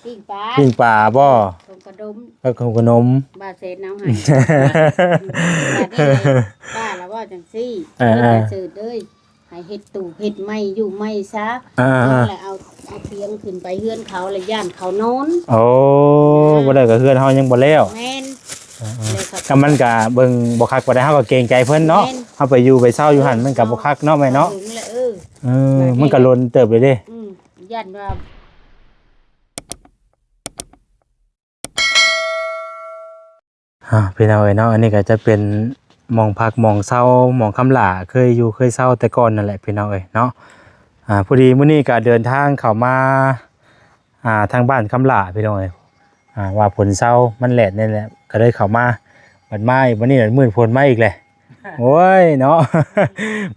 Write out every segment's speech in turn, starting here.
ປີ້ງປາ ປີ້ງປາບໍ່? ຂະໜົມ ເອີ ຂະໜົມ ບ່າວແສນເອົາໃຫ້ ບາດນີ້ປ້າລະເວົ້າຈັ່ງຊີ້ ເອີໆ ເອີ ຕາເສີດເອີຍ ໃຫ້ເຮັດຕູເຮັດໄມ້ຢູ່ໄມ້ຊະ ເອີໆ ແລ້ວເອົາ ເອົາຕຽງຂຶ້ນໄປເຮືອນເຂົາ ແລ້ວຢ້ານເຂົານອນ ໂອ້ ອ່າ ບໍ່ໄດ້ກໍເຮືອນເຮົາຍັງບໍ່ແລ້ວ ແມ່ນ ເອີໆ ແລ້ວເຂົາ ກໍມັນກໍເບິ່ງບໍ່ຄັກປານໃດ ເຮົາກໍເກງໃຈເພິ່ນເນາະ ແມ່ນ ເຮົາໄປຢູ່ໄປເຊົາຢູ່ຫັ້ນ ມັນກໍບໍ່ຄັກເນາະແມ່ເນາະ ເອີ ເອີ ເອີ ມັນກໍດົນເຕີບເລີຍເດ້ ອືມ ຢ້ານວ່າ ອ່າ ພີ່ນ້ອງເອີຍເນາະ ອັນນີ້ກໍຈະເປັນໝ່ອງພັກໝ່ອງເຊົາ ໝ່ອງຄຳຫຼ້າເຄີຍຢູ່ເຄີຍເຊົາແຕ່ກ່ອນນັ້ນແຫຼະ ພີ່ນ້ອງເອີຍເນາະ ອ່າ ພໍດີມື້ນີ້ກໍເດີນທາງເຂົ້າມາ ອ່າ ທາງບ້ານຄຳຫຼ້າ ພີ່ນ້ອງເອີຍ ອ່າ ວ່າຝົນເຊົາ ມັນແລດນີ້ແຫຼະ ກໍເລີຍເຂົ້າມາ ບັດມາອີກ ບັດນີ້ມືດຝົນມາອີກແຫຼະ ໂອ້ຍເນາະ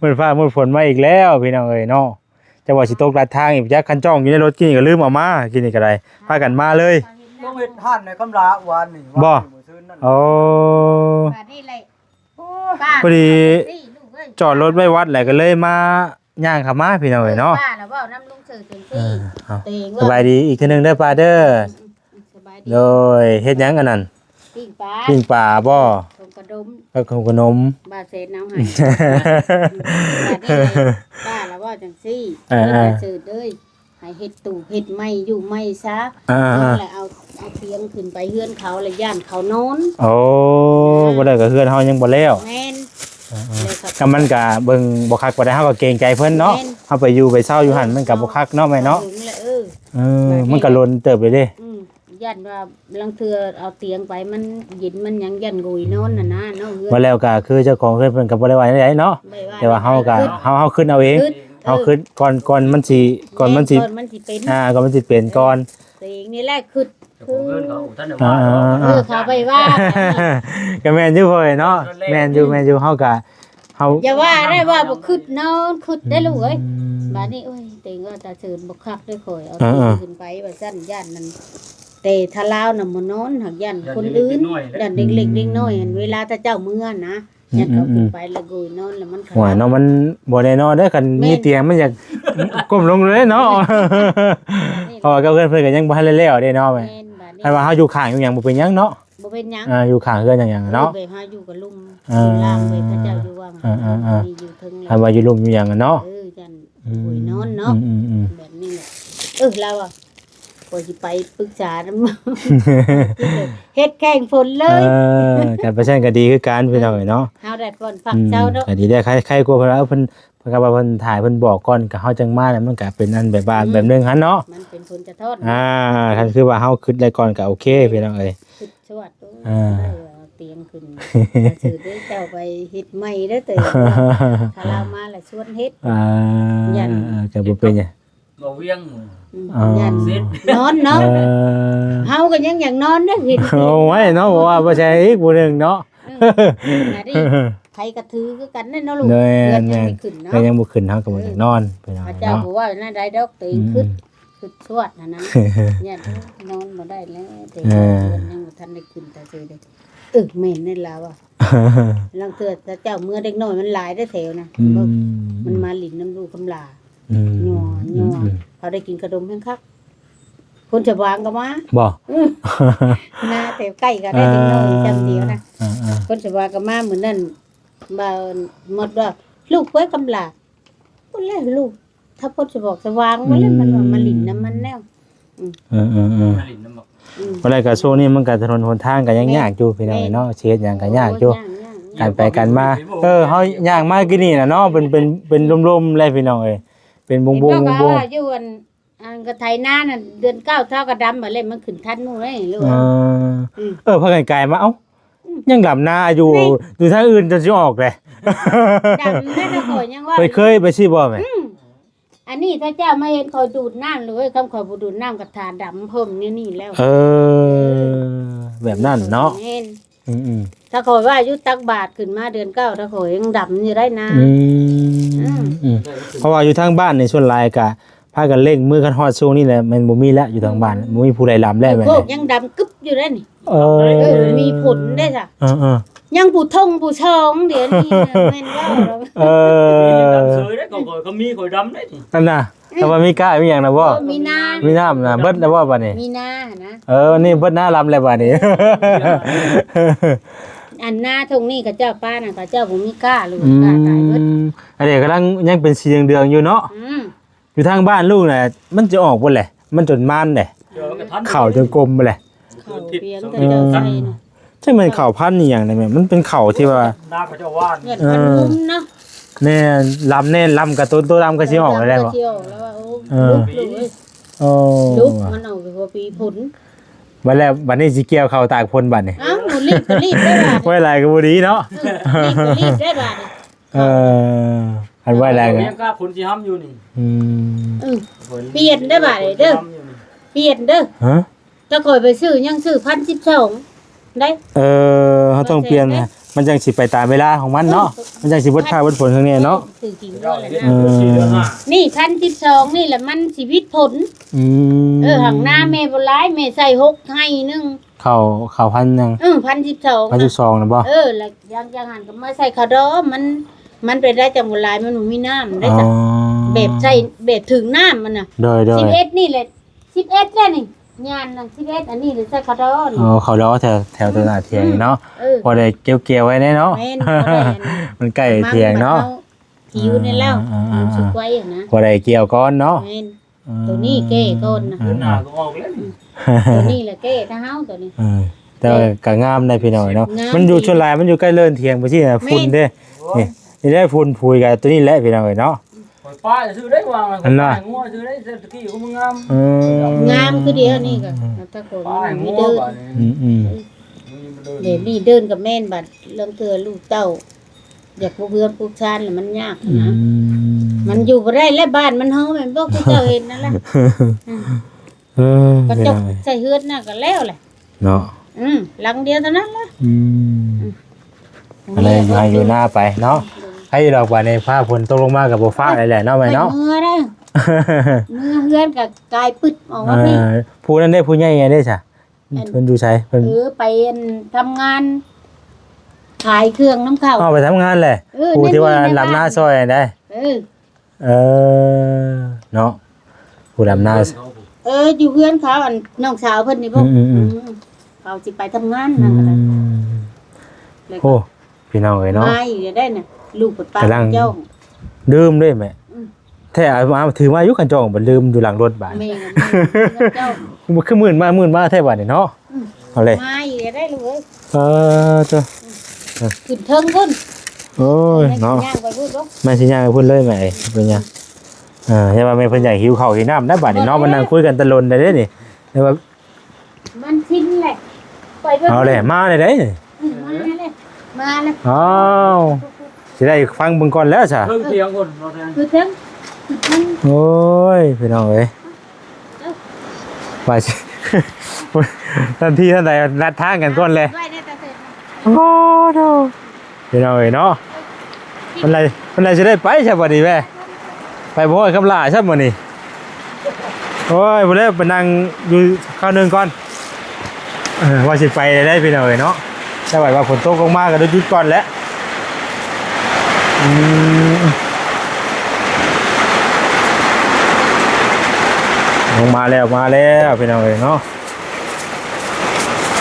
ມືດຟ້າມືດຝົນມາອີກແລ້ວ ພີ່ນ້ອງເອີຍເນາະ. ຈັກວ່າຊິຕົກລັດທາງອີກຈັກ ຄັນຈ້ອງຢູ່ໃນລົດກີ້ນີ້ກໍລືມເອົາມາ ກີ້ນີ້ກໍໄດ້ພາກັນມາເລີຍ ລົງເຮັດຮ້ານໃນຄຳຫຼ້າວານນີ້ ບໍ່ ວານນີ້ມື້ຊືນນັ້ນ ໂອ້ ບາດນີ້ແຫຼະ ໂອ້ຍ ພໍດີ ເອົາຈັ່ງຊີ້ລູກເອີຍ ຈອດລົດໄວ້ວັດແຫຼະ ກໍເລີຍມາຍ່າງເຂົ້າມາ ພີ່ນ້ອງເອີຍເນາະ ປ້າລະເວົ້ານຳລຸງເສີດຈັ່ງຊີ້ ເອີ ເອົາ ເຕັງ ສະບາຍດີອີກເທື່ອໜຶ່ງເດີປ້າເດີ. ສະບາຍດີ ໂດຍ ເຮັດຫຍັງອັນນັ້ນ? ປີ້ງປາ ປີ້ງປາບໍ່? ຂະໜົມ ເອີ ຂະໜົມ ບ່າວແສນເອົາໃຫ້ ບາດນີ້ປ້າລະເວົ້າຈັ່ງຊີ້ ເອີໆ ຕາເສີດເອີຍ ໃຫ້ເຮັດຕູເຮັດໄມ້ຢູ່ໄມ້ຊະ ເອີໆ ແລ້ວເອົາ ເອົາຕຽງຂຶ້ນໄປເຮືອນເຂົາ ແລ້ວຢ້ານເຂົານອນ ໂອ້ ອ່າ ບໍ່ໄດ້ກໍເຮືອນເຮົາຍັງບໍ່ແລ້ວ ແມ່ນ ເອີໆ ແລ້ວເຂົາ ກໍມັນກໍເບິ່ງບໍ່ຄັກປານໃດ ເຮົາກໍເກງໃຈເພິ່ນເນາະ ແມ່ນ ເຮົາໄປຢູ່ໄປເຊົາຢູ່ຫັ້ນ ມັນກໍບໍ່ຄັກເນາະແມ່ເນາະ ເອີ ເອີ ມັນກໍດົນເຕີບເລີຍເດ້ ອືມ ຢ້ານວ່າລາງເທື່ອເອົາຕຽງໄປ ມັນເຢັນມັນຫຍັງ ຢ້ານໂຫຍນອນຫັ້ນນະເນາະ ເຮືອນ ວ່າແລ້ວກໍຄືເຈົ້າຂອງເຮືອນເພິ່ນກໍບໍ່ໄດ້ວ່າຫຍັງເນາະ ບໍ່ໄດ້ວ່າ ແຕ່ວ່າເຮົາກໍ ເຮົາ ເຮົາຄຶດເອົາເອງ ເຮົາຄຶດກ່ອນ ກ່ອນມັນຊິ ກ່ອນມັນຊິ ແມ່ນ ກ່ອນມັນຊິເປັນ ອ່າ ກ່ອນມັນຊິເປັນ ເອີ ກ່ອນ ໂຕເອງນີ້ແຫຼະຄຶດ ເຈົ້າຂອງເຮືອນເຂົາບໍ່ທັນໄດ້ວ່າ ອ່າ ເອີ ເຂົາໄປວ່າ ກໍແມ່ນຢູ່ເວີຍເນາະ ແມ່ນຢູ່ ແມ່ນຢູ່ ເຮົາກໍ ເຮົາ ຢ່າວ່າໄດ້ວ່າບໍ່ຄຶດນອນ ຄຶດໄດ້ລູກເອີຍ ອືມ ບາດນີ້ ໂອ້ຍ ເຕັງວ່າຕາເສີນບໍ່ຄັກເດ້ ຂ້ອຍເອົາ ເອີໆ ຂຶ້ນໄປວ່າຊັ້ນ ຢ້ານນັ້ນ ແຕ່ຖ້າລາວນະບໍ່ນອນ ຫາກຢ້ານຄົນອື່ນ ຢ້ານເດັກເລັກເດັກນ້ອຍ ອືມ ເວລາຖ້າເຈົ້າເມືອນະ ອືມ ຢ້ານເຂົາຂຶ້ນໄປແລ້ວໂຫຍນອນແລ້ວມັນ ໂອ້ຍເນາະ ມັນບໍ່ແນ່ນອນເດ້ ຄັນມີຕຽງມັນຢາກກົ້ມລົງເລີຍເນາະ ເພາະວ່າກັບເຮືອນເພິ່ນກໍຍັງບໍ່ທັນໄດ້ແລ້ວເດ້ເນາະ ແມ່ນ ບາດນີ້ ຄັນວ່າເຮົາຢູ່ຂ້າງຢູ່ຫຍັງບໍ່ເປັນຫຍັງເນາະ ບໍ່ເປັນຫຍັງ ອ່າ ຢູ່ຂ້າງເຮືອນຫຍັງເນາະ ເອີ ແບບເຮົາຢູ່ກັບລຸ່ມ ອ່າ ຢູ່ລ່າງໄປ ເຂົາເຈົ້າຢູ່ວ່າງ ອ່າໆໆ ຢູ່ເທິງ ຄັນວ່າຢູ່ລຸ່ມຢູ່ຫຍັງເນາະ ເອີ ຢ້ານ ອືມ ໂຫຍນອນເນາະ ອືມໆໆ ແບບນີ້ແຫຼະ ເອີ ລາວວ່າ ຂ້ອຍຊິໄປປຶກສານຳ ເຮັດແຂ່ງຝົນເລີຍ ເອີ ຄັນໄປຊັ້ນກໍດີຄືກັນ ພີ່ນ້ອງເອີຍເນາະ ເຮົາໄດ້ຜ່ອນພັກເຊົາເນາະ ອືມ ກໍດີແລ້ວ ໃຄ ໃຄກວ່າເພິ່ນວ່າ ເອີ ເພິ່ນ ເພິ່ນກໍວ່າເພິ່ນຖ່າຍເພິ່ນບອກກ່ອນ ກໍເຮົາຈັ່ງມາ ແລ້ວມັນກໍເປັນອັນແບບວ່າ ອືມ ແບບໜຶ່ງຫັ້ນເນາະ ມັນເປັນຜົນສະທ້ອນ ອ່າ ຄັນຄືວ່າເຮົາຄຶດໄດ້ກ່ອນກໍໂອເຄ ພີ່ນ້ອງເອີຍ ຄຶດຊວດ ເອີ ໄດ້ວ່າຕຽງຂຶ້ນ ຊື່ເດ້ ເຈົ້າໄປເຮັດໃໝ່ເດີ ແຕ່ຖ້າລາວມາແລ້ວຊວນເຮັດ ອ່າ ຢ້ານ ກໍບໍ່ເປັນຫຍັງ ບໍ່ວຽງ ອືມ ອ່າ ຢ້ານນອນເນາະ ເອີ ເຮົາກໍຍັງຢາກນອນເດ້ ເຫັນ ໂອ້ຍເນາະ ບໍ່ວ່າບໍ່ໃຊ່ອີກຜູ້ໜຶ່ງເນາະ ເອີ ອັນນີ້ໃຜກໍຖືຄືກັນເດ້ເນາະລູກ ແມ່ນ ເຮືອນຍັງບໍ່ຂຶ້ນເນາະ ເຮືອນຍັງບໍ່ຂຶ້ນ ເຮົາກໍບໍ່ຢາກນອນ ເອີ ພີ່ນ້ອງ ເຂົາເຈົ້າ ເນາະ ບໍ່ວ່າແນວໃດດອກ ໂຕເອງ ອືມ ຄຶດ ຄຶດຊວດຫັ້ນນະ ຢ້ານນອນບໍ່ໄດ້ແລ້ວ ແຕ່ ເອີ ເຮືອນຍັງບໍ່ທັນໄດ້ຂຶ້ນຕາເຊີເດ້ ເອີ ແມ່ນແນ່ລາວວ່າ ລາງເທື່ອເຈົ້າເມືອເດັກນ້ອຍມັນຫຼາຍເດ້ແຖວນະ ອືມ ມັນມາຫຼິ້ນນຳລູກຄຳຫຼ້າ ອືມ ຍໍ ຍໍ ອືມ ເຂົາໄດ້ກິນຂະໜົມແຮງຄັກ ຄົນສະຫວ່າງກໍມາ ບໍ່ ອືມ ນາແຖວໃກ້ກໍໄດ້ເດັກນ້ອຍ ອ່າ ຈຳດຽວນະ ອ່າໆ ຄົນສະຫວ່າງກໍມາມື້ນັ້ນ ບ່າວໝົດວ່າ ລູກເອີຍຄຳຫຼ້າ ພຸ້ນແຫຼະລູກ ຖ້າພົດສະບອກສະຫວ່າງ ອືມ ມັນວ່າມາຫຼິ້ນນຳມັນແລ້ວ ອືມ ເອີໆໆ ມາຫຼິ້ນນຳ ອືມ ບໍ່ໄດ້ກໍຊ່ວງນີ້ມັນກໍຖະໜົນຫົນທາງກໍຍັງ ແມ່ນ ຍາກຢູ່ພີ່ນ້ອງເອີຍເນາະ ແມ່ນ ຊິເຮັດຫຍັງກໍຍາກຢູ່ ໂອ້ຍ ຍາກໆ ການໄປການມາ ເອີ ເຮົາຍ່າງມາກີ້ນີ້ນະເນາະ ເປັນ ເປັນ ເປັນລົມໆ ແຫຼະພີ່ນ້ອງເອີຍ ເປັນບົງໆ ເຫັນບໍ່ ບົງໆ ວ່າຢູ່ອັນ ອັນກໍໄຖນານັ້ນ ເດືອນເກົ້າເຊົ້າກໍດຳບັດແລ້ວ ມັນຂຶ້ນທັນໝູ່ເດ້ລູກ ເອີ ອືມ ເອີ ພາກັນກາຍມາ ເອົ້າ ອືມ ຍັງດຳນາຢູ່ ນີ້ ຢູ່ທາງອື່ນຈົນຊິອອກເດ້ ດຳແລ້ວນະ ຂ້ອຍຍັງວ່າ ເຄີຍ ເຄີຍໄປຊີ້ບໍ່ແມ່? ອືມ ອັນນີ້ເຂົາເຈົ້າມາເຫັນຂ້ອຍດູດນ້ຳເລີຍ ຄັນຂ້ອຍບໍ່ດູດນ້ຳກໍຖ້າດຳເພີ່ມແນວນີ້ແລ້ວ ເອີ ແບບນັ້ນເນາະ ແມ່ນ ອືມໆ ຖ້າຂ້ອຍວ່າຢູ່ຕັກບາດຂຶ້ນມາເດືອນເກົ້າ ຖ້າຂ້ອຍຍັງດຳຢູ່ໄດ້ນາ ອືມ ອືມ ອືມ ເພາະວ່າຢູ່ທາງບ້ານນີ້ສ່ວນຫຼາຍກະພາກັນເລັ່ງມື ຄັນຮອດຊ່ວງນີ້ແຫຼະ ແມ່ນບໍ່ມີແລ້ວ ຢູ່ທາງບ້ານ ອືມ ບໍ່ມີຜູ້ໃດດຳແລ້ວ ຢູ່ໂຄກຍັງດຳກຶບຢູ່ເດ້ນີ້ ເອີ ເອີ ມີຜົນເດ້ຊະ ເອີໆ ຍັງຜູ້ທົງຜູ້ຊອງດຽວນີ້ ແມ່ນບໍ່ ເອີ ດຳເສີຍເດ້ ເຂົາ ເຂົາມີ ຂ້ອຍດຳເດ້ນີ້ ອັນນ່າ ຖ້າວ່າມີກ້າມີຫຍັງນະບໍ່? ເອີ ມີນາ ມີນ້ຳນະ ເບິດແລ້ວບໍ່ບາດນີ້? ມີນາຫັ້ນນະ ເອີ ນີ້ເບິດນາລຳແລ້ວບາດນີ້. ອັນນາທົ່ງນີ້ເຂົາເຈົ້າປານະ ເຂົາເຈົ້າບໍ່ມີກ້າ ລູກ ອືມ ກ້າຕາຍເບິດ. ອັນນີ້ກຳລັງຍັງເປັນສີເດືອງໆຢູ່ເນາະ. ອືມ ຢູ່ທາງບ້ານລູກນະ ມັນຈະອອກພຸ້ນແຫຼະ ມັນຈົນມານເດ້ ເອີ ມັນກໍທັນ ເຂົ້າຈົນກົມພຸ້ນແຫຼະ. ເຂົ້າພຽງເຂົາເຈົ້າໃສ່ນະ ຈັກແມ່ນເຂົ້າພັນອີ່ຫຍັງນະແມ່ ມັນເປັນເຂົ້າທີ່ວ່າ ນາເຂົາເຈົ້າຫວ່ານ ເອີ ພັນຫຸມເນາະ. ແມ່ນ ລຳແນ່ ລຳກະໂຕ ໂຕລຳກະຊິອອກແລ້ວ ລຳກະຊິອອກແລ້ວວ່າ ໂອ້ ເອີ ລຸກ ລູກເອີຍ ໂອ້ ລຸກ ມັນອອກຫົວປີຜົນ. ບັດແລ້ວ ບັດນີ້ຊິກ່ຽວເຂົ້າຕາກຝົນບັດນີ້ ອ້າວ ລີບກໍລີບໄດ້ບາດນີ້ ໄວ້ຫຼາຍກໍບໍ່ດີເນາະ. ເອີ ລີບກໍລີບໄດ້ບາດນີ້. ເອີ ອັນໄວ້ຫຼາຍກໍ ຍັງກ້າຝົນຊິຫ້ຳຢູ່ນີ້. ອືມ ເອີ ຝົນ ປ່ຽນເດີບາດນີ້ເດີ ຝົນຊິຫ້ຳຢູ່ນີ້ ປ່ຽນເດີ. ຮະ? ຖ້າຂ້ອຍໄປຊື້ຍັງຊື້ພັນສິບສອງໄດ້. ເອີ ເຮົາຕ້ອງປ່ຽນ ມັນຈັ່ງຊິໄປຕາມເວລາຂອງມັນເນາະ. ເອີ ມັນຈັ່ງຊິເບິດຟ້າເບິດຝົນຂ້າງແນ່ເນາະ. ເອີ ນີ້ພັນສິບສອງນີ້ແຫຼະ ມັນຊິຜິດຜົນ. ອືມ ເອີ ຫາກນາແມ່ບໍ່ຫຼາຍ ແມ່ໃສ່ຫົກໄຮ່ໜຶ່ງ ເຂົ້າ ເຂົ້າພັນຫຍັງ? ເອີ ພັນສິບສອງ ພັນສິບສອງນະບໍ່? ເອີ ແລ້ວຢ່າງ ຢ່າງຫັ້ນກໍມາໃສ່ເຂົ້າດອກ ມັນ ມັນໄປໄດ້ຈັ່ງບໍ່ຫຼາຍ ມັນບໍ່ມີນ້ຳໄດ້. ອໍ ສະ ແບບໃສ່ ແບບຖືກນ້ຳມັນນະ. ໂດຍ ໂດຍ ສິບເອັດນີ້ແຫຼະ ສິບເອັດແລ້ວນີ້ ຍານນັ້ນສິບເອັດ ອັນນີ້ແຫຼະໃສ່ເຂົ້າດອກນີ້. ອໍ ເຂົ້າດອກແຖວ ແຖວຕົວໜ້າຖຽງນີ້ເນາະ. ອືມ ເອີ ພໍໄດ້ກ່ຽວໆໄວ້ແດ່ເນາະ. ແມ່ນ ພໍໄດ້ອັນ ມັນໃກ້ຖຽງເນາະ ມັນເອົາ ທີ່ຢູ່ໃນເລົ້າ ອ່າ ມັນສຸກໄວ້ຫັ້ນນະ ບໍ່ໄດ້ກ່ຽວກ່ອນເນາະ. ແມ່ນ ອືມ ໂຕນີ້ແກ້ກ່ອນນະ ເດືອນໜ້າກໍອອກແລ້ວນີ້. ອືມ ໂຕນີ້ແຫຼະແກ້ຖ້າເຮົາໂຕນີ້. ເອີ ແຕ່ວ່າກໍງາມໄດ໋ພີ່ນ້ອງເນາະ ງາມ ມັນຢູ່ ດີ ສ່ວນຫຼາຍມັນຢູ່ໃກ້ເລີນຖຽງໄປຊີ້ນະ. ແມ່ນ ຝຸ່ນເດ້ ໂອ້ຍ ນີ້ ນີ້ໄດ້ຝຸ່ນຜຸຍກັບໂຕນີ້ແຫຼະພີ່ນ້ອງເອີຍເນາະ. ຂ້ອຍປ້າຍຊື່ໄດ້ວາງ ອັນນ່າ ປ້າຍງົວຊື່ໄດ້ ແຕ່ຕະກີ້ກໍມັນງາມ. ເອີ ງາມຄືດຽວນີ້ກໍ ອືມ ຕະໂກນ ປ້າຍງົວ ມີເດີນ ບາດນີ້ ອືມໆ ເອີ ດຽວນີ້ເດີນກໍແມ່ນ ບາດລາງເທື່ອລູກເຕົ້າ ຢາກປຸກເຮືອນປຸກຊານລະມັນຍາກນະ. ອືມ ມັນຢູ່ບໍ່ໄດ້ແລ້ວ ບ້ານມັນເຮົາແມ່ນບໍ່ ຄືເຈົ້າເຫັນນັ້ນລະ. ອືມ ເອີ ກະຈົກໃສ່ເຮືອນນະກະແລ້ວແຫຼະເນາະ. ອືມ ຫຼັງດຽວເທົ່ານັ້ນລະ. ອືມ ອືມ ກະເລີຍຢູ່ໄຮ່ຢູ່ນາໄປເນາະ. ໃຜດອກບາດນີ້ ຟ້າຝົນຕົກລົງມາກະບໍ່ຟ້າວໄດ້ແຫຼະເນາະແມ່ເນາະ. ໄປເມືອເດີ ເມືອເຮືອນກະກາຍປຶດອອກມາພີ້. ເອີ ຜູ້ນັ້ນເດ້ ຜູ້ໃຫຍ່ເດ້ຊະ? ອັນ ເພິ່ນຢູ່ໃສ? ເພິ່ນ ເອີ ໄປອັນ ທຳງານຂາຍເຄື່ອງນຳເຂົາ. ອ້າວ ໄປທຳງານແຫຼະ. ເອີ ຜູ້ທີ່ວ່າ ໃນນີ້ ລຳນາຊ່ອຍຫັ້ນໃດ໋. ເອີ ເອີ ເນາະ ຜູ້ລຳນາ. ເອີ ຢູ່ເຮືອນເຂົາ ອັນ ນ້ອງສາວເພິ່ນນີ້ບໍ? ອືມໆໆ ອືມ ເຂົາຊິໄປທຳງານນັ້ນກໍໄດ້. ອືມ ແລ້ວ ໂອ້ ພີ່ນ້ອງເອີຍເນາະ ມາອີກແລ້ວໄດ໋ນະ ລູກເພິ່ນປາກຳລັງຈ້ອງ ລືມເດ້ແມ່. ອືມ ແທ້ ເອົາມາ ຖືມາຢູ່ຄັນຈ້ອງ ບັດລືມຢູ່ຫຼັງລົດບາດ. ແມ່ນ ຄັນຈ້ອງ ຄືມື່ນມາ ມື່ນມາແທ້ບາດນີ້ເນາະ. ອືມ ເອົາເລີຍ ມາອີກແລ້ວໄດ໋ລູກເອີຍ. ເອີ ເຈົ້າ ຂຶ້ນເທິງພຸ້ນ. ໂອ້ຍເນາະ ແມ່ຊິຍ່າງໄປພຸ້ນເນາະ ແມ່ຊິຍ່າງໄປພຸ້ນເລີຍແມ່. ເປັນຫຍັງ? ເອີ ຢ່າວ່າແມ່ເພິ່ນຢາກຫິວເຂົ້າຫິວນ້ຳໄດ໋ບາດນີ້ເນາະ. ເອີ ມານັ່ງຄຸຍກັນແຕ່ດົນໄດ້ເດ້ນີ້ ແຕ່ວ່າ ມັນຊິນແຫຼະ ໄປເບິ່ງ. ເອົາແຫຼະ ມາໄດ້ໄດ໋. ອືມ ມາແລ້ວ ມາແລ້ວ. ອ້າວ ຊິໄດ້ຟັງເບິ່ງກ່ອນແລ້ວຊະ. ເທິງຖຽງພຸ້ນ ບໍ່ແທນ ຄືເທິງ ຄືເທິງ. ໂອ້ຍ ພີ່ນ້ອງເອີຍ ເອີ ວ່າຊິ ທັນທີທັນໃດນັດທາງກັນກ່ອນແຫຼະ. ໄວ້ໃນຕາເສີນ. ໂອ້ໂຫ ພີ່ນ້ອງເອີຍເນາະ ເອີ ມັນໄລ ມັນໄລຊິໄດ້ໄປຊະບັດນີ້ແມ່. ໄປບໍ່ຮອດຄຳຫຼ້າຊ້ຳມື້ນີ້. ໂອ້ຍ ພຸ້ນແຫຼະ ໄປນັ່ງຢູ່ຄາວໜຶ່ງກ່ອນ. ເອີ ວ່າຊິໄປໄດ້ພີ່ນ້ອງເອີຍເນາະ ແຕ່ວ່າຝົນຕົກລົງມາກໍໄດ້ຢຸດກ່ອນແຫຼະ. ອືມ ລົງມາແລ້ວ ມາແລ້ວ ພີ່ນ້ອງເອີຍເນາະ.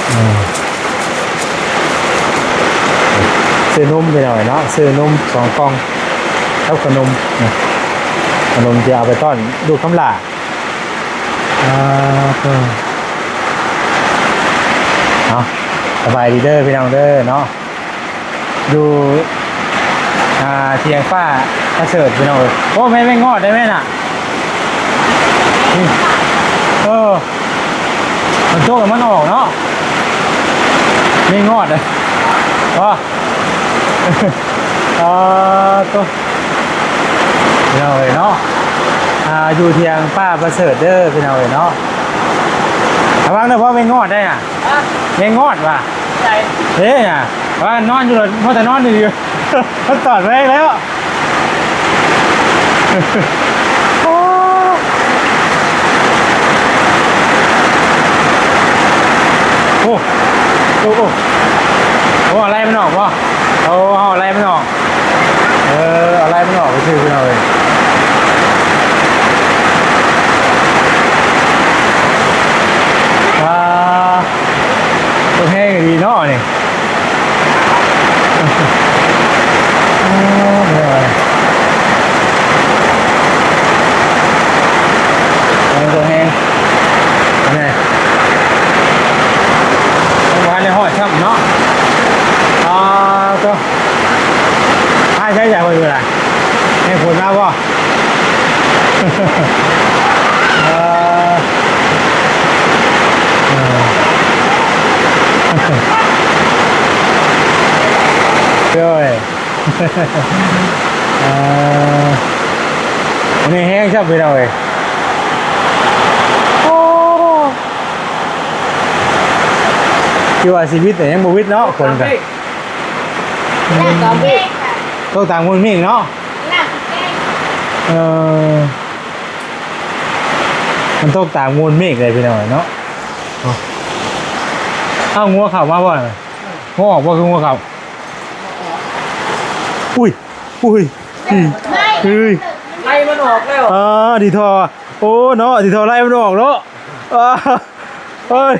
ເອີ ຊື້ນົມພີ່ນ້ອງເນາະ ຊື້ນົມສອງກ່ອງກັບຂະໜົມນະ ຂະໜົມທີ່ເອົາໄປຕ້ອນລູກຄຳຫຼ້າ. ອ່າ ເອີ ເອົາ ສະບາຍດີເດີພີ່ນ້ອງເດີເນາະ. ຢູ່ ອ່າ ຖຽງປ້າປະເສີດພີ່ນ້ອງເອີຍ. ໂອ້ ແມ່ນແມງງອດໄດ໋ແມ່ນນະ. ເອີ ມັນຕົກແລ້ວມັນອອກເນາະ ແມງງອດນະ. ອໍ ເອີ ໂຕ ພີ່ນ້ອງເອີຍເນາະ ອ່າ ຢູ່ຖຽງປ້າປະເສີດເດີພີ່ນ້ອງເອີຍເນາະ. ລະວັງເດີ ເພາະແມງງອດໄດ໋ນະ. ຮະ? ແມງງອດວ່າ. ໃສ? ເດ້ນະ ວ່ານອນຢູ່ ພໍແຕ່ນອນຢູ່ ມັນຕອດມາອີກແລ້ວ. ໂອ້ ໂອ້ ໂອ້ ໂອ້ ເອົາໄລ່ມັນອອກບໍ່? ເອົາ ເອົາໄລ່ມັນອອກ. ເອີ ເອົາໄລ່ມັນອອກຊື່ໆ ພີ່ນ້ອງເອີຍ. ເອີ ອັນນີ້ແຮງຊ້ຳ ພີ່ນ້ອງເອີຍ. ໂອ້ ຄືວ່າຊິວິດແຕ່ຍັງບໍ່ວິດເນາະ ຝົນກໍ ຕາມເມກ ອືມ ຕາມເມກ ຕົກຕາມໝູນເມກເນາະ. ເອີ ມັນຕົກຕາມໝູນເມກເລີຍ ພີ່ນ້ອງເນາະ. ເອົ້າ ງົວເຂົ້າມາບໍ່? ງົວອອກບໍ່? ຄືງົວເຂົ້າ? ອຸ້ຍ ອຸ້ຍ ອຸ້ຍ ໄລ່ມັນອອກແລ້ວ. ອ່າ ດີທໍ່ ໂອ້ ເນາະ ດີທໍ່ໄລ່ມັນອອກເນາະ. ອ່າ ເອີຍ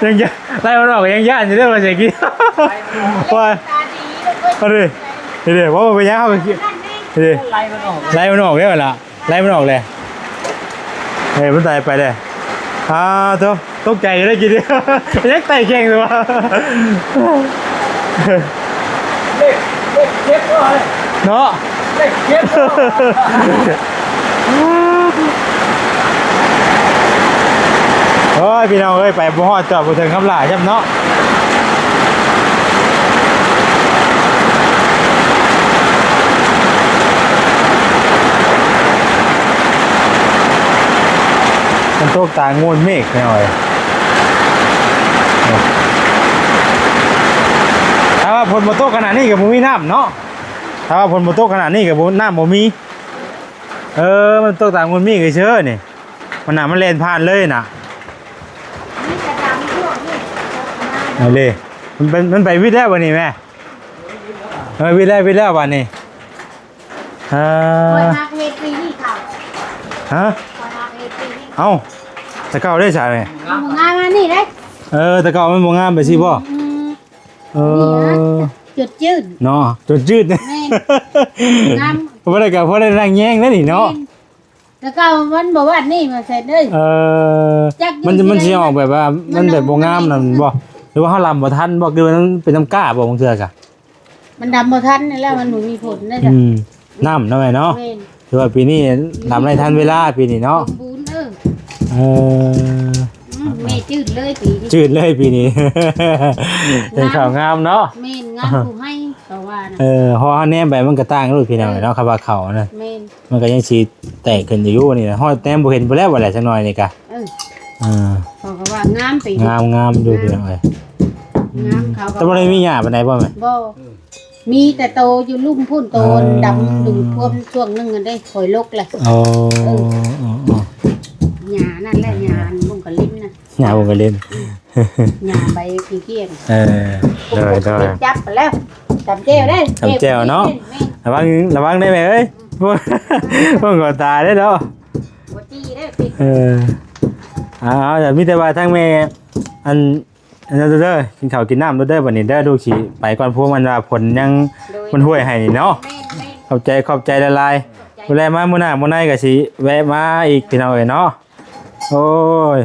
ຍັງຢ້ານ ໄລ່ມັນອອກກໍຍັງຢ້ານຢູ່ເດ້ ວ່າຊິກິນ ວ່າ ເອົາເດ້ ເດ້ ເດ້ ເວົ້າໄປຫຍັງ ເຮົາກໍ ເດ້ ໄລ່ມັນອອກ ໄລ່ມັນອອກແລ້ວລະ ໄລ່ມັນອອກແລ້ວ. ເອີ ມັນໄຕ່ໄປແລ້ວ. ອ່າ ໂທ້ ຕົກໃຈຢູ່ໄດ້ກິນ ຍັງໄຕ່ແຂ່ງຢູ່ວ່າ ເຫຼັກ ເຫຼັກເຈັບບໍ່ເນາະ ເຫຼັກເຈັບບໍ່. ໂອ້ຍ ພີ່ນ້ອງເອີຍ ໄປບໍ່ຮອດ ຈອດບໍ່ເຖິງຄຳຫຼາຍຊ້ຳເນາະ. ມັນຕົກຕາງໂງນເມກແນວໃດ. ຖ້າວ່າຝົນບໍ່ຕົກຂະໜາດນີ້ກໍບໍ່ມີນ້ຳເນາະ. ຖ້າວ່າຝົນບໍ່ຕົກຂະໜາດນີ້ກໍບໍ່ ນ້ຳບໍ່ມີ. ເອີ ມັນຕົກຕາງໂງນເມກເຊີໆນີ້. ມັນນະ ມັນແລ່ນຜ່ານເລີຍນະ. ເອົາເລີຍ ມັນໄປ ມັນໄປວິດແລ້ວບາດນີ້ແມ່. ເອີ ວິດແລ້ວ ວິດແລ້ວບາດນີ້. ເອີ ຂ້ອຍຫາກເຮັດປີນີ້ເຂົ້າ ຮະ? ຂ້ອຍຫາກເຮັດປີນີ້ ເອົ້າ ແຕ່ເກົ່າໄດ້ໃສແມ່? ມັນບໍ່ງາມອັນນີ້ເດ້. ເອີ ແຕ່ເກົ່າມັນບໍ່ງາມແບບຊີ້ບໍ່? ອືມ ເອີ ນີ້ນະ ຈົດຈືດເນາະ ຈົດຈືດ. ແມ່ນ ງາມ ບໍ່ໄດ້ກໍພໍໄດ້ນັ່ງແຍງໄດ້ນີ້ເນາະ. ແມ່ນ ແຕ່ເກົ່າມັນບໍ່ວາດນີ້ມາແຊດເອີຍ. ເອີ ມັນ ມັນຊິອອກແບບວ່າ ມັນແບບບໍ່ງາມນັ້ນບໍ່? ຫຼືວ່າເຮົາລຳບໍ່ທັນບໍ່? ຄືວ່າມັນເປັນນ້ຳກ້າບໍ່? ບາງເທື່ອກະ ມັນດຳບໍ່ທັນນີ້ແຫຼະ ມັນບໍ່ມີຜົນເດ້. ອືມ ນ້ຳເນາະແມ່ເນາະ. ແມ່ນ ຄືວ່າປີນີ້ດຳໄດ້ທັນເວລາປີນີ້ເນາະ. ສົມບູນ ເອີ ເອີ ອືມ ແມ່ຈືດເລີຍປີນີ້ ຈືດເລີຍປີນີ້. ເປັນເຂົ້າງາມເນາະ. ແມ່ນ ງາມຜູ້ໃຫ້ເຂົາວ່ານະ. ເອີ ເຮົາແນມໄປມັນກະຕ່າງໂລດພີ່ນ້ອງເນາະ ຄຳວ່າເຂົ້ານະ. ແມ່ນ ມັນກໍຍັງຊິແຕກຂຶ້ນຢູ່ນີ້ນະ. ຮອດແຕ້ມບໍ່ເຫັນພຸ້ນແລ້ວ ບັດແລ້ວຈັກໜ້ອຍນີ້ກະ. ເອີ ເອີ ເຂົາກໍວ່າງາມໄປ ງາມ ງາມຢູ່ ອືມ ພີ່ນ້ອງເອີຍ. ອືມ ງາມ ເຂົາກໍ ແຕ່ບໍ່ໄດ້ມີຫຍ້າປານໃດບໍ່ແມ່? ບໍ່ ມີແຕ່ໂຕຢູ່ລຸ່ມພຸ້ນ ໂຕ ອໍ ດຳດຸ່ມທ່ວມຊ່ວງໜຶ່ງຫັ້ນເດ້ ຂ້ອຍລົກແຫຼະ. ອໍ ເອີ ອໍ ຫຍ້ານັ້ນແຫຼະ ຫຍ້າອັນບົງກະລິນນະ. ຫຍ້າບໍ່ໄປຫຼິ້ນ ຫຍ້າໃບຂີ້ກຽນ. ເອີ ໂດຍໆ ຈັບໄປແລ້ວ ຕຳແຈ່ວເດ້ ຕຳແຈ່ວເນາະ. ແມ່ນ ລະວັງ ລະວັງໄດ້ແມ່ເອີຍ ເບິ່ງກໍຕາຍເດ້ເນາະ ບໍ່ຈີເດ້. ເອີ ເອົາ ມີແຕ່ວ່າທາງແມ່ ອັນ ອັນນັ້ນເດີ ກິນເຂົ້າກິນນ້ຳເດີ ບັດນີ້ເດີ ລູກຊິໄປກ່ອນ ພວກມັນວ່າຝົນຍັງ ໂດຍ ມັນຫ້ວຍໃຫ້ນີ້ເນາະ. ແມ່ນໆ ຂອບໃຈ ຂອບໃຈຫຼາຍໆ. ຜູ້ໃດມາມື້ໜ້າມື້ໃນກໍຊິແວະມາອີກ ພີ່ນ້ອງເອີຍເນາະ. ໂອ້ຍ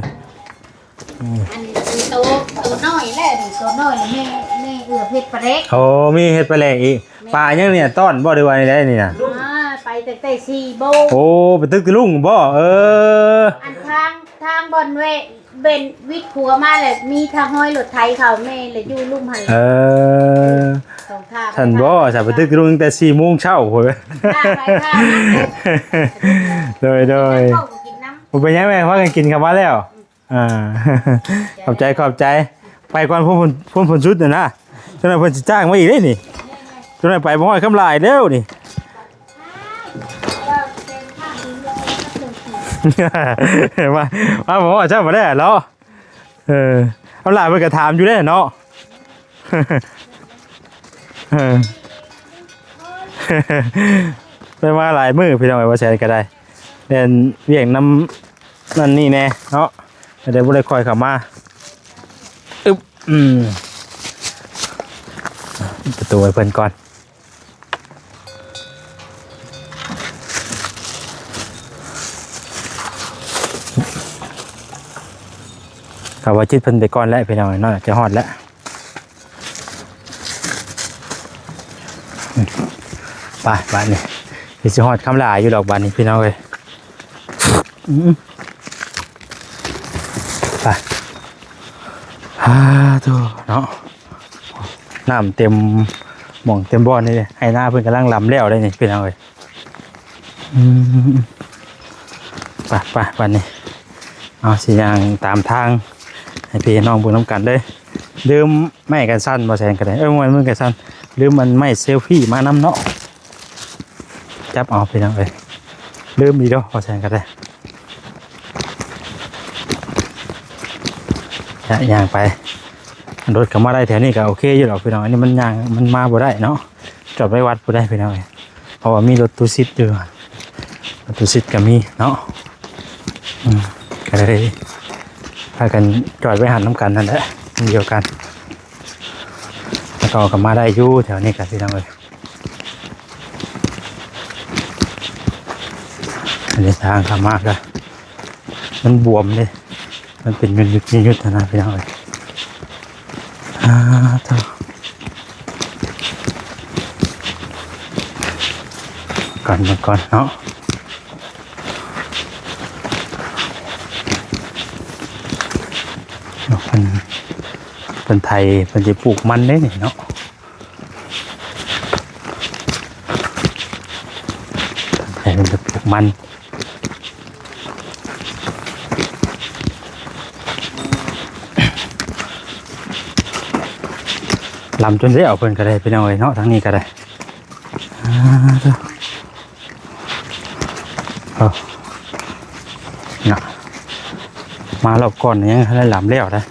ອັນໂຕ ໂຕນ້ອຍແຫຼະນີ້ ໂຕນ້ອຍແມ່ ແມ່ເອື້ອເຮັດປາແດກ. ໂອ້ ມີເຮັດປາແດກອີກ. ແມ່ນ ປາຫຍັງນີ້ ຕ້ອນບໍ່ ຫຼືວ່າໃດນີ້ນະ? ອ່າ ໄປຕັ້ງແຕ່ສີ່ໂມງ. ໂອ້ ໄປຕຶກຕະລຸງບໍ່? ເອີ ອັນທາງ ທາງບ່ອນແວະ ເບັນວິດຂົວມາແລ້ວ ມີທາງຫ້ອຍລົດໄຖເຂົ້າ ແມ່ແຫຼະຢູ່ລຸ່ມຫັ້ນ. ເອີ ສອງທ່າ ຊັ້ນບໍ່ ສາວປະຕຶກລຸງແຕ່ສີ່ໂມງເຊົ້າພຸ້ນ. ທ່າໄປທ່າມາ ໂດຍ ໂດຍ ເຂົ້າກໍກິນນຳ. ບໍ່ເປັນຫຍັງແມ່ ພາກັນກິນເຂົ້າມາແລ້ວ. ອ່າ ຂອບໃຈ ຂອບໃຈ. ໄປກ່ອນ ພວກເພິ່ນ ພວກເພິ່ນສຸດນະ ຈັ່ງໃດເພິ່ນຊິຈ້າງມາອີກເດ້ນີ້. ຈັ່ງໃດໄປບໍ່ຮອດຄຳຫຼາຍແລ້ວນີ້. ມາ ມາບໍ່ຮອດຊ້ຳບໍ່ໄດ້ເນາະ. ເອີ ເອົາຫຼ້າເພິ່ນກໍຖາມຢູ່ເດ້ເນາະ. ເອີ ໄດ້ມາຫຼາຍມື້ພີ່ນ້ອງເອີຍ ວ່າແຊນກໍໄດ້ ແລ່ນວຽກນຳນັ້ນນີ້ແດ່ເນາະ ກໍໄດ້ບໍ່ໄດ້ຄ່ອຍເຂົ້າມາ. ອຶບ ອືມ ປິດປະຕູໃຫ້ເພິ່ນກ່ອນ. ເຂົາວ່າຈິດເພິ່ນໄປກ່ອນແລ້ວພີ່ນ້ອງເນາະ ຈະຮອດແລ້ວ. ໄປບາດນີ້ ຄືຊິຮອດຄຳຫຼາຍຢູ່ດອກບາດນີ້ພີ່ນ້ອງເອີຍ. ອືມ ໄປ ຫາໂທເນາະ. ນ້ຳເຕັມ ໝ່ອງເຕັມບ່ອນນີ້ ໄຮ່ນາເພິ່ນກຳລັງລຳແລ້ວເດ້ນີ້ພີ່ນ້ອງເອີຍ. ອືມ ໄປໆ ບາດນີ້ ເອົາ ຊິຍ່າງຕາມທາງໃຫ້ພີ່ນ້ອງເບິ່ງນຳກັນເດີ້. ລືມໄມ້ກັນສັ່ນ ບໍ່ແຊນກໍໄດ້ ເອີ ບໍ່ແມ່ນໄມ້ກັນສັ່ນ ລືມອັນໄມ້ເຊວຟີມານຳເນາະ. ຈັບເອົາພີ່ນ້ອງເອີຍ ລືມອີກເດີ ບໍ່ແຊນກໍໄດ້. ຈະຍ່າງໄປ ລົດກໍມາໄດ້ແຖວນີ້ກໍໂອເຄຢູ່ດອກພີ່ນ້ອງ. ອັນນີ້ມັນຍ່າງ ມັນມາບໍ່ໄດ້ເນາະ ຈອດໄວ້ວັດພຸ້ນໄດ໋ພີ່ນ້ອງເອີຍ ເພາະວ່າມີລົດຕູ້ຊິດຢູ່ ລົດຕູ້ຊິດກໍມີເນາະ. ອືມ ກໍເລີຍພາກັນຈອດໄວ້ຫັ້ນນຳກັນນັ້ນແຫຼະ ອັນດຽວກັນ ແລ້ວກໍ ກໍມາໄດ້ຢູ່ແຖວນີ້ກໍພີ່ນ້ອງເອີຍ. ອັນນີ້ທາງເຂົ້າມາກໍມັນບວມເດ້ ມັນເປັນຍຸດໆ ຍຸດໆ ຫັ້ນນະພີ່ນ້ອງເອີຍ. ອ່າ ໂທ້ ກ່ອນ ເບິ່ງກ່ອນເນາະ ເພິ່ນ ເພິ່ນໄຖ ເພິ່ນຊິປູກມັນເດ້ນີ້ເນາະ. ໃຫ້ມັນໄປປູກມັນ ລຳຈົນໄດ້ເອົາເພິ່ນກໍໄດ້ພີ່ນ້ອງເອີຍເນາະ ທາງນີ້ກໍໄດ້. ອ່າ ເນາະ ມາລອບກ່ອນຍັງບໍ່ໄດ້ລຳແລ້ວນະ.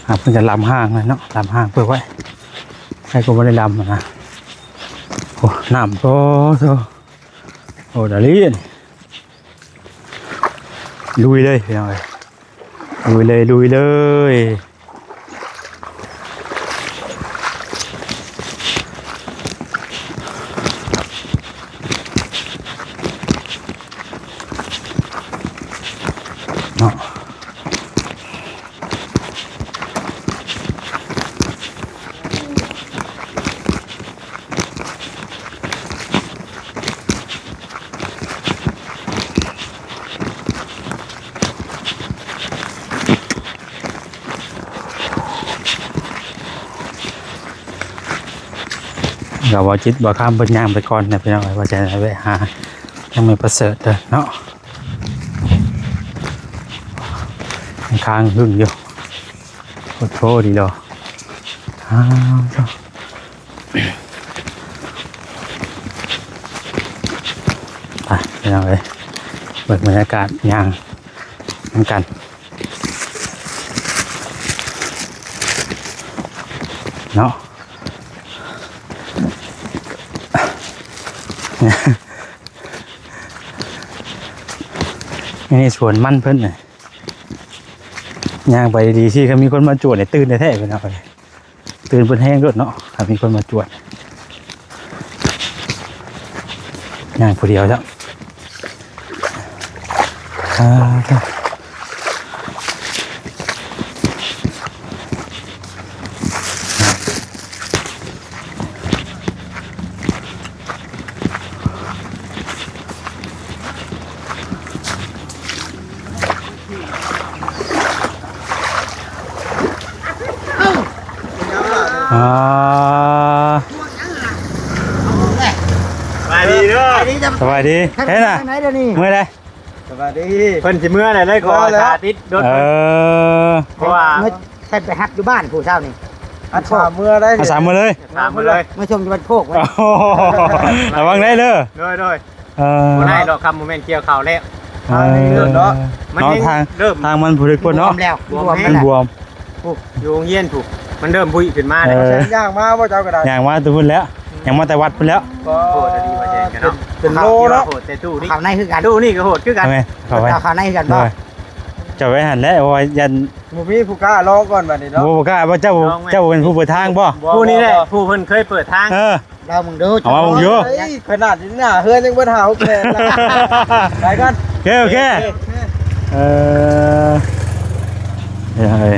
ອ່າ ເພິ່ນຈະລຳຫ້າງເນາະ ລຳຫ້າງເພິ່ນໄວ້ ໃຜກໍບໍ່ໄດ້ລຳນະ. ໂອ້ ນ້ຳ ໂອ້ໂທ້ ໂອ້ ດາລີ ລຸຍເລີຍພີ່ນ້ອງເອີຍ ລຸຍເລີຍ ລຸຍເລີຍ. ເນາະ ກໍບໍ່ຈິດບໍ່ຄຳເພິ່ນຍ່າງໄປກ່ອນນະພີ່ນ້ອງເອີຍ ວ່າຈະໄດ້ແວະຫາທາງແມ່ປະເສີດເດີເນາະ. ຄ້າງຫຶ້ງຢູ່ ໂພດໂພດີດອກ. ອ້າວ ໄປພີ່ນ້ອງເອີຍ ເບິ່ງບັນຍາກາດຍ່າງນຳກັນເນາະ. ນີ້ສວນມັນເພິ່ນນະ ຍ່າງໄປດີໆ ຊິຄັນມີຄົນມາຈວດນີ້ຕື່ນແທ້ໆ ພີ່ນ້ອງເອີຍ. ຕື່ນເພິ່ນແຮງໂລດເນາະ ຖ້າມີຄົນມາຈວດ ຍ່າງຜູ້ດຽວຈ້ະ. ອ່າ ອ່າ ສະບາຍດີເດີ ສະບາຍດີ ເຮັດນະ ເມື່ອໃດ ສະບາຍດີ ເພິ່ນຊິເມື່ອໃດເລີຍ ຂໍສາຕິດລົດ ເອີ ເພາະວ່າ ໃຫ້ໄປຮັບຢູ່ບ້ານຜູ້ເຊົ້ານີ້ ອັດສາເມືອໄດ້ ອັດສາເມືອເລີຍ ສາເມືອເລີຍ ມາຊົມຢູ່ບ້ານໂຄກ ລະວັງໄດ້ເດີ ໂດຍໆ ເອີ ບໍ່ໄດ້ດອກ ຄຳບໍ່ແມ່ນກ່ຽວເຂົ້າແລ້ວ ເອີ ເນາະ ມັນທາງ ເລີ່ມ ທາງມັນຜູ້ເດັກພຸ້ນເນາະ ບວມແລ້ວ ບວມ ມັນບວມ ຜູ້ ຢູ່ໂຮງຮຽນຜູ້ ມັນເລີ່ມບຸຍຂຶ້ນມາແລ້ວ ເອີ ຍ່າງມາບໍ່ເຈົ້າກໍໄດ້ ຍ່າງມາແຕ່ພຸ້ນແລ້ວ ຍ່າງມາແຕ່ວັດພຸ້ນແລ້ວ ໂອ້ ດຽວນີ້ວ່າແຈ້ງກັນເນາະ ເປັນໂລເນາະ ໂຫດແຕ່ຕູ້ນີ້ ເຂົ້າໃນຄືກັນ ຕູ້ນີ້ກໍໂຫດຄືກັນ ເຂົ້າໃນຄືກັນບໍ່ ເຈົ້າໄວ້ຫັ້ນແຫຼະ ເພາະວ່າຢ້ານ ບໍ່ມີຜູ້ກ້າລອງກ່ອນບັດນີ້ເນາະ ບໍ່ກ້າ ວ່າເຈົ້າ ເຈົ້າເປັນຜູ້ເປີດທາງບໍ່ ຜູ້ນີ້ແຫຼະ ຜູ້ເພິ່ນເຄີຍເປີດທາງ ເອີ ລອງເບິ່ງດູ ເອົາມາເບິ່ງຢູ່ ເອີຍ ຂະໜາດນີ້ໜ້າເຮືອນຍັງບໍ່ຖ້າຫົກແສນລະ ໄປກ່ອນ ໂອເຄ ໂອເຄ ເອີ ເອີ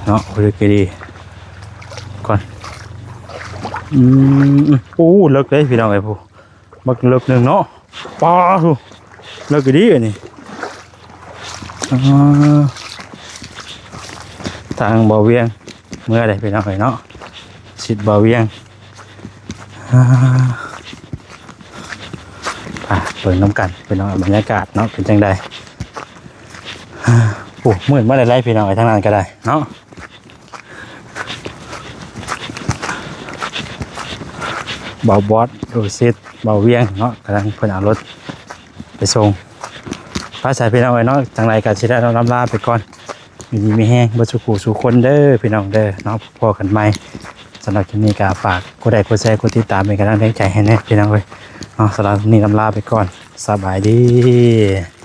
ເນາະ ໂອເຄດີ ກ່ອນ ອືມ ໂອ້ ເລິກເດ້ພີ່ນ້ອງເອີຍ ຜູ້ ບັກເລິກໜຶ່ງເນາະ ປາໂທ້ ເລິກອີ່ຫຼີອັນນີ້ ອ່າ ໄ ທາງບ່າວວຽງເມືອເດ້ພີ່ນ້ອງເອີຍເນາະ ສິດບ່າວວຽງ. ອ່າ ໄປເບິ່ງນຳກັນພີ່ນ້ອງ ບັນຍາກາດເນາະ ເປັນຈັ່ງໃດ. ໂອ້ ມືດມາໄດ້ໆ ພີ່ນ້ອງເອີຍ ທາງນັ້ນກໍໄດ້ເນາະ. ບ່າວບອດ ໂອຊິດ ບ່າວວຽງເນາະ ກຳລັງເພິ່ນເອົາລົດໄປສົ່ງ. ໄປໃສພີ່ນ້ອງເອີຍເນາະ ຈັ່ງໃດກໍຊິໄດ້ລຳລາໄປກ່ອນ. ຢູ່ດີມີແຮງເບິດສູ່ຜູ້ສູ່ຄົນເດີພີ່ນ້ອງເດີເນາະ ພໍ້ກັນໃໝ່. ສຳລັບຄລິບນີ້ກໍຝາກກົດໄລກົດແຊ ກົດຕິດຕາມເປັນກຳລັງແຮງໃຈໃຫ້ແດ່ພີ່ນ້ອງເອີຍເນາະ. ສຳລັບນີ້ລຳລາໄປກ່ອນ ສະບາຍດີ.